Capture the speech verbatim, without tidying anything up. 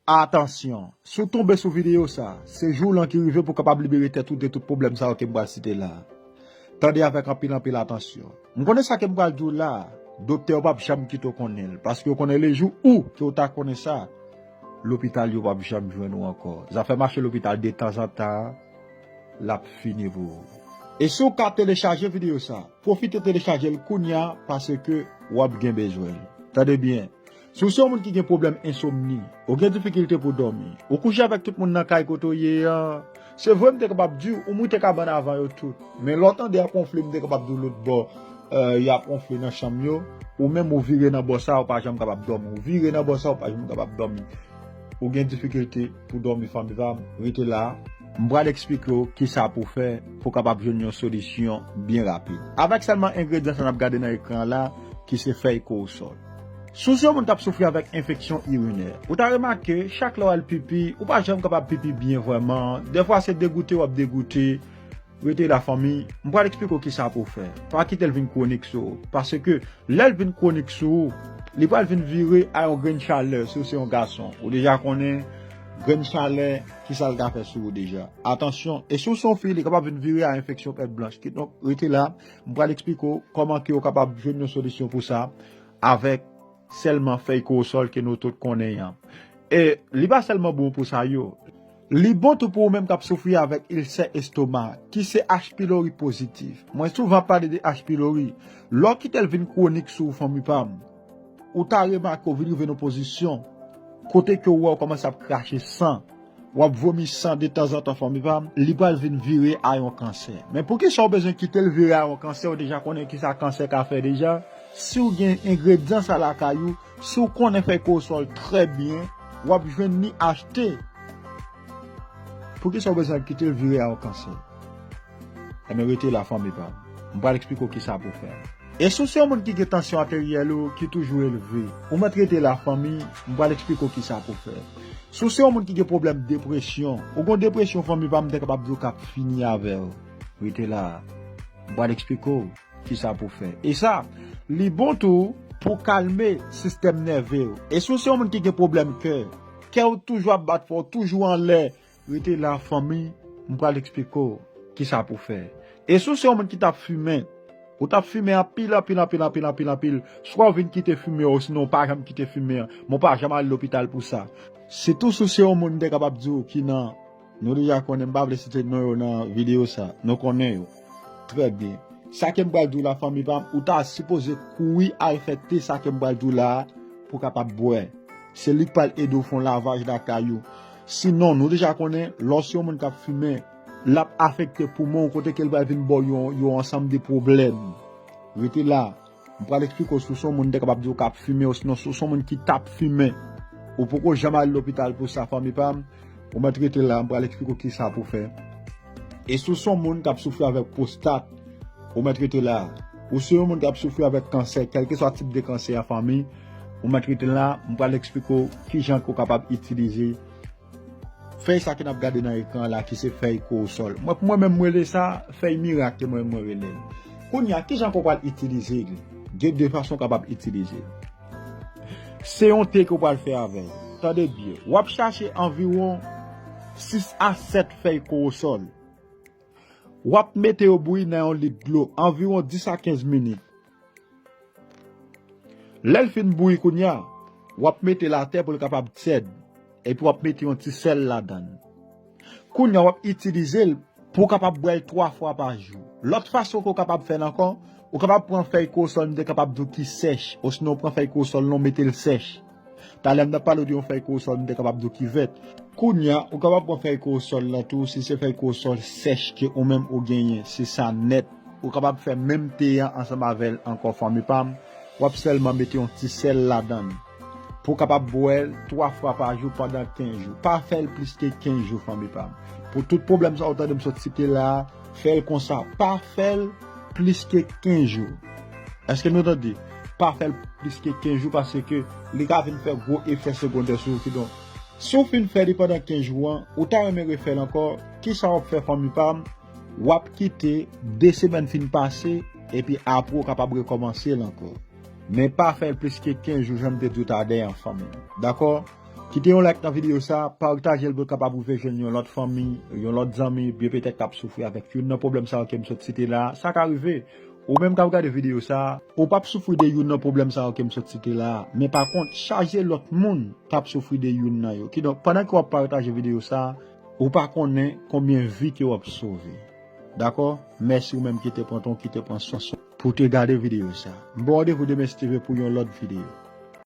Atansyon, si w tonbe sou videyo sa, se jou w lan ki rive pou w kapab libere tèt ou de tout pwoblèm sa yo ke m pral site la. Tande avèk anpil, anpil atansyon. M konnen sa ke m pral di w la, doktè yo p ap janm kite w konnen l, paske yo konnen lejou ou ke w ta konnen sa, lopital yo p ap janm jwenn ou ankò. Zafè mache lopital detanzantan an, l ap fini pou ou. E si w ka telechaje videyo sa, pwofite telechaje l kounye a, paske w ap gen bezwen l. Tande byen. Si w se yon moun ki gen pwoblèm ensomni, ou gen difikilte pou dòmi, ou kouche avèk tout moun nan kay kote w ye an, se vre m te kapab di w, ou moute kabann avan yo tout. Men lè w tande y ap wonfle, m te kapab di w lòt bò, euh, y ap wonfle nan chanm yo, ou menm ou vire nan bò sa, ou pa janm kapab dòmi. Ou vire nan bò sa, ou pa janm kapab dòmi. Ou gen difikilte pou dòmi, fanmi pa m, rete la. M pral eksplike w kisa pou w fè pou w kapab jwenn yon solisyon byen rapid. Avèk sèlman engredyan sa n ap gade nan ekran an la, ki se fèy kowosòl. Si w se yon moun k ap soufri avèk enfeksyon irinè, ou ta remake, chak lè w al pipi, ou pa janm kapab pipi byen vrèman. Dèfwa se degoute w ap degoute. Rete la, fanmi, m pral eksplike w kisa pou w fè. Pa kite l vin kwonik sou ou. Paske lè l vin kwonik sou ou, li pral vin vire a yon grenn chalè si w se yon gason. Ou deja konnen grenn chalè, kisa l ka fè sou ou deja. Atansyon, e si w se yon fi, li kapab vin vire a enfeksyon pèt blanch. Kidonk, rete la, m pral eksplike w kòman ke w kapab jwenn yon solisyon pou sa avèk sèlman fèy kowosòl ke nou tout konnen an. E li pa sèlman bon pou sa yo. Li bon tou pou ou menm k ap soufri avèk ilsè estoma, ki se H. pylori pozitif. Mwen souvan pale de H. pylori. Lè w kite l vin kwonik sou ou, fanmi pa m, ou ta remake w vin rive nan pozisyon kote ke w wè w kòmanse ap krache san, w ap vomi san detanzantan, fanmi pa m, li pral vin vire a yon kansè. Men poukisa w bezwen kite l vire a yon kansè? Ou deja konnen kisa kansè ka fè deja. Si w gen engredyan sa lakay ou, si w konnen fèy kowosòl trè byen, w ap jwenn ni achte. Poukisa w bezwen kite l vire a yon kansè? Enben, rete la, fanmi pa m. M pral eksplike w kisa pou w fè. E si w se yon moun ki gen tansyon ateryèl ou ki toujou elve, ou mèt rete la, fanmi, m pral eksplike w kisa pou w fè. Si w se yon moun ki gen pwoblèm depresyon, ou gen depresyon, fanmi pa m, m te kapab di w k ap fini avè w. Rete la. M pral eksplike w kisa pou w fè. E sa, li bon tou pou kalme sistèm nève w. E si w se yon moun ki gen pwoblèm kè, kè w toujou ap bat fò, w toujou anlè, rete la, fanmi, m pral eksplike w kisa pou w fè. E si w se yon moun ki t ap fimen, ou t ap fimen anpil, anpil, anpil, anpil, anpil, anpil, swa w vin kite fimen, osinon w pa janm kite fimen an, men w pa janm al lopital pou sa. Sitou si w se yon moun, m te kapab di w, ki nan Nou deja konnen, m pa vle site non yo nan videyo sa. Nou konnen yo. Trè byen. Sa ke m pral di w la, fanmi pa m, ou ta sipoze kouri al fè te sa ke m pral di w la a pou w kapab bwè. Se li k pral ede w fè yon lavaj lakay ou. Sinon, nou deja konnen, lè w se yon moun k ap fimen, l ap afekte poumon w kote ke l pral vin ba w yon, yon ansanm de pwoblèm. Rete la. M pral eksplike w si w se yon moun m te kapab di w k ap fimen, osinon si w se yon moun ki t ap fimen. Ou poko janm al lopital pou sa, fanmi pa m. Ou mèt rete la, m pral eksplike w kisa pou w fè. E si w se yon moun k ap soufri avèk pwostat, ou mèt rete la. Ou se yon moun k ap soufri avèk kansè, kèlkeswa tip de kansè a, fanmi, ou mèt rete la, m pral eksplike w kijan ke w kapab itilize fèy sa ke n ap gade nan ekran la, ki se fèy kowosòl. Mwen, pou mwen menm, mwen rele sa fèy mirak, ke mwen, mwen rele l. Kounye a, kijan ke w pral itilize l? Gen de fason w kapab itilize l. Se yon te ke w pral fè avè l. Tande byen. W ap chache anviwon sis a sèt fèy kowosòl. W ap mete yo bouyi nan yon lit dlo, anviwon dis a kenz minit. Lè l fin bouyi kounye a, w ap mete l atè pou l kapab tèd, epi w ap mete yon ti sèl ladan l. Kounye a, w ap itilize l pou w kapab bwè l twa fwa pa jou. Lòt fason ke w kapab fè l ankò, ou kapab pran fèy kowosòl m te kapab di w ki sèch, osinon w pran fèy kowosòl lan, w mete l sèch. Talè m t ap pale w de yon fèy kowosòl m te kapab di w ki vèt. Kounye a, ou kapab pran fèy kowosòl lan tou, si se fèy kowosòl sèch ke ou menm ou genyen, se sa nèt. Ou kapab fè menm te a ansanm avè l ankò, fanmi pa m. W ap sèlman mete yon ti sèl ladan l. Pou w kapab bwè l twa fwa pa jou pandan kenz jou. Pa fè l plis ke kenz jou, fanmi pa m. Pou tout pwoblèm sa w tande m sot site la a, fè l konsa. Pa fè l plis ke kenz jou. Èske nou tande? Pa fè l plis ke kenz jou, paske li ka vin fè gwo efè segondè sou ou. Kidonk, si w fin fè li pandan kenz jou an, ou ta renmen refè l ankò, kisa w ap fè, fanmi pa m? W ap kite de semèn fin pase, epi apre w kapab rekòmanse l ankò. Men pa fè l plis ke kenz jou, jan m te di w talè a, fanmi. Dakò? Kite yon like nan videyo sa, pataje l pou l kapab rive jwenn yon lòt fanmi, yon lòt zanmi, byen petèt k ap soufri avèk youn nan pwoblèm sa yo ke m sot site la. Sa ka rive. Ou menm k ap gade videyo sa, ou p ap soufri de youn nan pwoblèm sa yo ke m sot site la. Men pa kont, chaje lòt moun k ap soufri de youn nan yo. Kidonk, pandan ke w ap pataje videyo sa, ou pa konnen konbyen vi ke w ap sove. Dakò? Mèsi ou menm ki te pran tan, ki te pran swen pou te gade videyo sa. M ba w randevou demen si Dye vle pou yon lòt videyo.